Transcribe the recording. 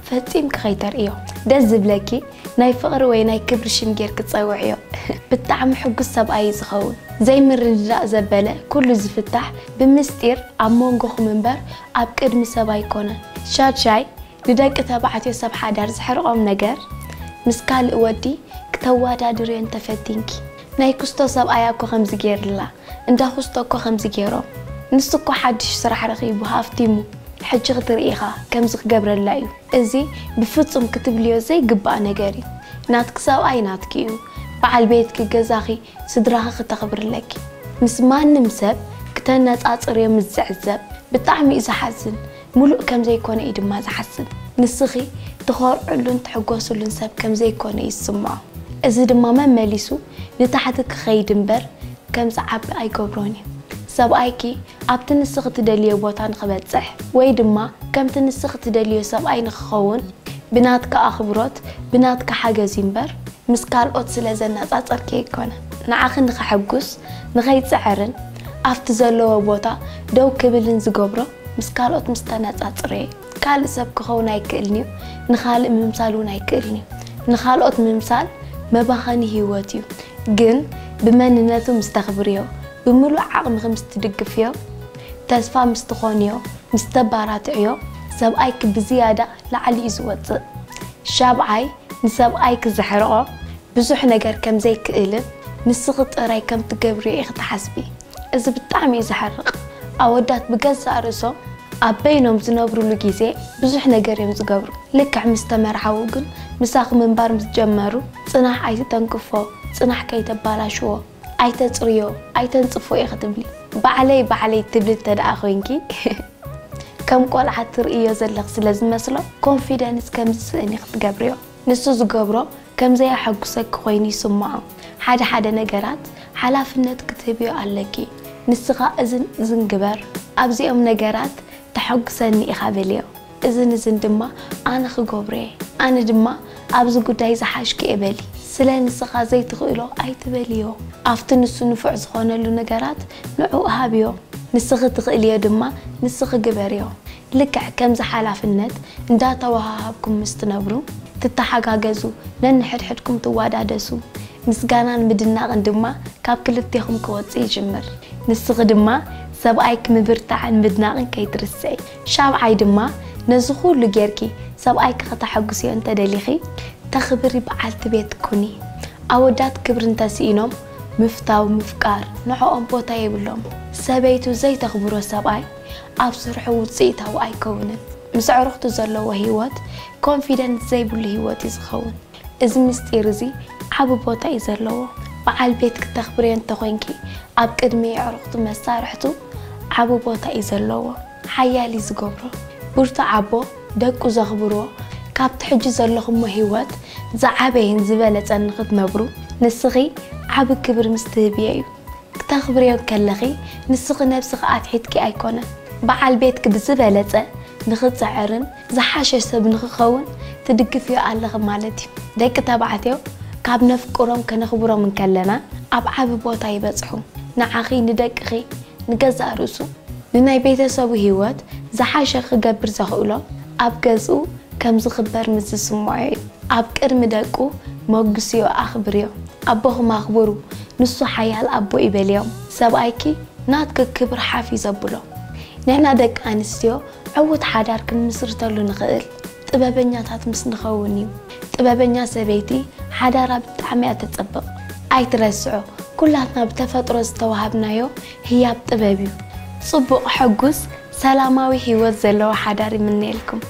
ፈጺምኪ ከይተርእዮ። ደስ ዝብለኪ ናይ ፍቕሪ ወይ ናይ ክብሪ ሽም ጌርኪ ጸውዕዮ። ብጣዕሚ ሕጉስ ሰብኣይ እዩ ዝኸውን። ዘይምርድዳእ ዘበለ ኩሉ ዝፍታሕ ብምስጢር ኣብ መንጎኹም እምበር ኣብ ቅድሚ ሰብ ኣይኮነን። ሻድሻይ፣ ንደቂ ተባዕትዮ ሰብ ሓዳር ዘሕርቖም ነገር፣ ምስ ካልእ ወዲ ክተወዳድርዮ እንተፈቲንኪ። ናይ ኩስቶ ሰብኣያ እኮ ከምዚ ጌርላ፣ እንዳ ኩስቶ እኮ ከምዚ ጌሮም። ንሱ እኮ ሓድሽ ስራሕ ረኺቡ ሃፍቲሙ፣ ሕጂ ክትርኢ ኢኻ ከምዚ ክገብረላ እዩ። እዚ ብፍጹም ክትብልዮ ዘይግባእ ነገር እዩ። ናትኪ ሰብኣይ ናትኪ እዩ። በዓል ቤትኪ፣ ገዛኺ፣ ስድራኺ ክተኽብርለኪ። ምስ ማንም ሰብ ክተነጻጽርዮ ምስ ዝዕዘብ ብጣዕሚ እዩ ዝሓዝን። ሙሉእ ከም ዘይኮነ እዩ ድማ ዝሓስብ። ንስኺ ትኾርዕሉን ትሕጎስሉን ሰብ ከም ዘይኮነ እዩ ዝስምዖ። እዚ ድማ መመሊሱ ንታሕቲ ክኸይድ እምበር ከም ዝዓቢ ኣይገብሮን እዩ። ሰብኣይኪ ኣብቲ ንስኺ ትደልዮ ቦታ ንኽበጽሕ ወይ ድማ ከምቲ ንስኺ ትደልዮ ሰብኣይ ንኽኸውን ብናትካ ኣኽብሮት፣ ብናትካ ሓገዝ እዩ እምበር ምስ ካልኦት ስለ ዘነጻጸርኪ ኣይኮነ። ንዓኺ ንኸሐጉስ፣ ንኸይጽዕርን ኣብቲ ዘለዎ ቦታ ደው ክብልን ዝገብሮ ምስ ካልኦት ምስ ተነጻጽርዮ እዩ። ካልእ ሰብ ክኸውን ኣይክእልን እዩ፣ ንኻልእ ምምሳል እውን ኣይክእልን እዩ። ንኻልኦት ምምሳል መባኸኒ ህይወት እዩ። ግን ብመንነቱ ምስ ተኽብርዮ፣ ብምሉእ ዓቕምኺ ምስ ትድግፍዮ፣ ተስፋ ምስ ትኾንዮ፣ ምስ ተባራትዕዮ፣ ሰብኣይኪ ብዝያዳ ላዕሊ እዩ ዝወጽእ። ሻብዓይ፣ ንሰብኣይኪ ዘሕርቖ ብዙሕ ነገር ከም ዘይክእልን ንስኺ ጥራይ ከም ትገብርዮ ኢኺ ትሓስቢ። እዚ ብጣዕሚ እዩ ዘሕርቕ። ኣወዳት ብገዛእ ርእሶም ኣብ በይኖም ዝነብሩሉ ግዜ ብዙሕ ነገር እዮም ዝገብሩ። ልክዕ ምስ ተመርዓዉ ግን ምሳኺ ምንባር ምስ ጀመሩ፣ ጽናሕ ኣይትተንክፎ፣ ጽናሕ ከይተባላሽዎ፣ ኣይተጽርዮ፣ ኣይተንጽፎ ኢኺ ትብሊ። ባዕለይ ባዕለይ ትብሊ እንተ ደኣ ኮይንኪ፣ ከም ቆልዓ ትርእዮ ዘለኺ ስለ ዝመስሎ፣ ኮንፊደንስ ከም ዝስእን ኢኺ ትገብርዮ። ንሱ ዝገብሮ ከም ዘየሐጉሰኪ ኮይኑ ይስምዖ። ሓደ ሓደ ነገራት ሓላፍነት ክትህብዮ ኣለኪ። ንስኻ እዝን እዝን ግበር፣ ኣብዚኦም ነገራት ተሐጉሰኒ ኢኻ በልዮ። እዝን እዝን ድማ ኣነ ክገብሮ እየ። ኣነ ድማ ኣብዚ ጉዳይ ዝሓሽኪ እየ በሊ። ስለ ንስኻ ዘይትኽእሎ ኣይትበልዮ። ኣብቲ ንሱ ንፉዕ ዝኾነሉ ነገራት ንዕኡ ሃብዮ። ንስኺ ትኽእልዮ ድማ ንስኺ ግበርዮ። ልክዕ ከምዚ ሓላፍነት እንዳተወሃሃብኩም ምስ ትነብሩ፣ ትተሓጋገዙ፣ ነንሕድሕድኩም ትዋዳደሱ። ምስጋናን ምድናቕን ድማ ካብ ክልቴኹም ክወጽእ ይጅምር። ንስኺ ድማ ሰብኣይኪ ምብርታዕን ምድናቕን ከይትርስዒ። ሻብዓይ ድማ ነዚ ኩሉ ጌርኪ ሰብኣይኪ ከተሐጉስዮ እንተደሊኺ፣ ተኽብሪ በዓልቲ ቤት ኩኒ። ኣወዳት ክብሪ እንተስኢኖም ምፍታው፣ ምፍቃር፣ ንዕኦም ቦታ የብሎም። ሰበይቱ ዘይተኽብሮ ሰብኣይ ኣብ ስርሑ ውጽኢታዊ ኣይከውንን። ምስ ኣዕሩኽቱ ዘለዎ ህይወት ኮንፊደንስ ዘይብሉ ህይወት እዩ ዝኸውን። እዚ ምስጢር እዚ ዓቢ ቦታ እዩ ዘለዎ። በዓል ቤት ክተኽብርዮ እንተኾይንኪ፣ ኣብ ቅድሚ ኣዕሩኽቱ መሳርሕቱ ዓቢ ቦታ እዩ ዘለዎ። ሓያል እዩ ዝገብሮ። ብርቱዕ ኣቦ ደቁ ዘኽብርዎ፣ ካብቲ ሕጂ ዘለኹሞ ህይወት ዝዓበየን ዝበለጸን ንኽትነብሩ ንስኺ ዓቢ ክብሪ ምስ ትህብዮ እዩ። ክተኽብርዮ ከለኺ ንስኺ ነብስኺ ኣትሒትኪ ኣይኮነን። በዓል ቤትኪ ብዝበለጸ ንኽጽዕርን ዝሓሸ ሰብ ንኽኸውን ትድግፍዮ ኣለኺ ማለት እዩ። ደቂ ተባዕትዮ ካብ ነፍቅሮም ከነኽብሮም እንከለና ኣብ ዓቢ ቦታ ይበጽሑ። ንዓኺ፣ ንደቅኺ፣ ንገዛእ ርእሱ። ንናይ ቤተሰቡ ህይወት ዝሓሸ ክገብር ዘኽእሎ ኣብ ገዝኡ ከም ዝኽበር ምስ ዝስምዖ እዩ። ኣብ ቅድሚ ደቁ መጉስዮ፣ ኣኽብርዮ። ኣቦኹም ኣኽብሩ፣ ንሱ ሓያል ኣቦ እዩ በልዮም። ሰብኣይኪ ናትኪ ክብሪ ሓፍ እዩ ዘብሎ። ንሕና ደቂ ኣንስትዮ ዕዉት ሓዳር ክንምስርተሉ ንኽእል ጥበበኛታት ምስ ንኸውን እዩ። ጥበበኛ ሰበይቲ ሓዳራ ብጣዕሚ እያ ተጸብቕ። ኣይትረስዖ፣ ኩላትና ብተፈጥሮ ዝተዋሃብናዮ ህያብ ጥበብ እዩ። ጽቡቕ፣ ሕጉስ፣ ሰላማዊ ህይወት ዘለዎ ሓዳር ይምነየልኩም።